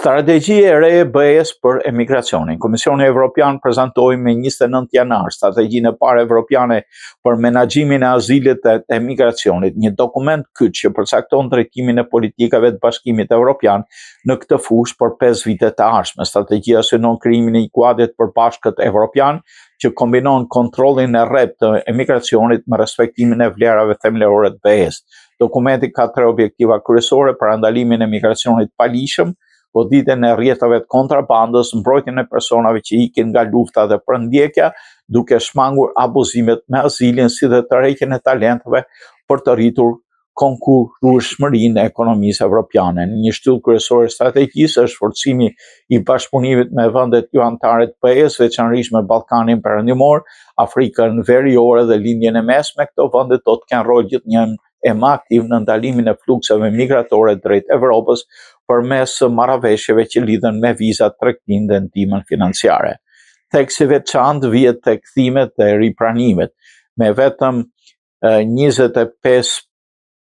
Strategji e re e BE-së për emigracionin. Komisioni Evropian prezantoi me 29 janar strategjinë e parë evropiane për menaxhimin e azilit dhe emigracionit, një dokument kyç që përcakton drejtimin e politikave të Bashkimit Evropian në këtë fushë për 5 vitet e ardhshme. Strategjia synon krijimin e një kuadri të përbashkët evropian që kombinon kontrollin e rreptë të emigracionit me respektimin e vlerave themelore të BE-së. Dokumenti ka tre objektiva kryesore: parandalimin e migracionit të paligjshëm, goditjen e rrjetave të kontrabandës, mbrojtjen e personave që ikin nga lufta dhe përndjekja, duke shmangur abuzimet me azilin si dhe tërheqjen e talenteve për të rritur konkurrueshmërinë e ekonomisë evropiane. Një shtyllë kryesore e strategjisë është forcimi i bashkëpunimit me vendet jo anëtare të BE-së, veçanërisht me Ballkanin Perëndimor, Afrikën Veriore dhe Lindjen e Mesme. Këto vende do të kenë rol gjithnjë e më aktiv në ndalimin e flukseve migratore drejt Evropës përmes marrëveshjeve që lidhen me vizat, tregtinë dhe ndihmën financiare. Theks i veçantë vihet te kthimet dhe ripranimet, me vetëm 25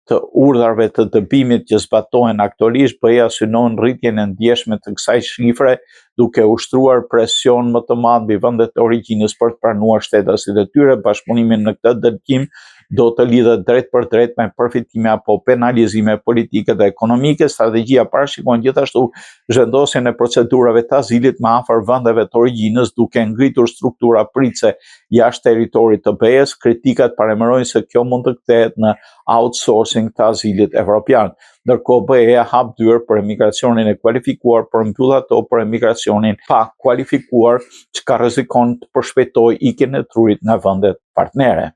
të urdhrave të dëbimit që zbatohen aktualisht, BE-ja synon rritjen e ndjeshme të kësaj shifre, duke ushtruar presion më të madh mbi vendet e origjinës për të pranuar shtetasit e tyre. Bashkëpunimi në këtë drejtim do të lidhet drejtpërdrejt me përfitime apo penalizime politike dhe ekonomike. Strategjia parashikon gjithashtu zhvendosjen e procedurave të azilit më afër vendeve të origjinës, duke ngritur struktura pritëse jashtë territorit të BE-së. Kritikat paralajmërojnë se kjo mund të kthehet në outsourcing të azilit evropian. Ndërkohë BE-ja hap dyer për emigracionin e kualifikuar, por mbyll ato për emigracionin pa kualifikuar, çka rrezikon të përshpejtojë ikjen e trurit nga vendet partnere.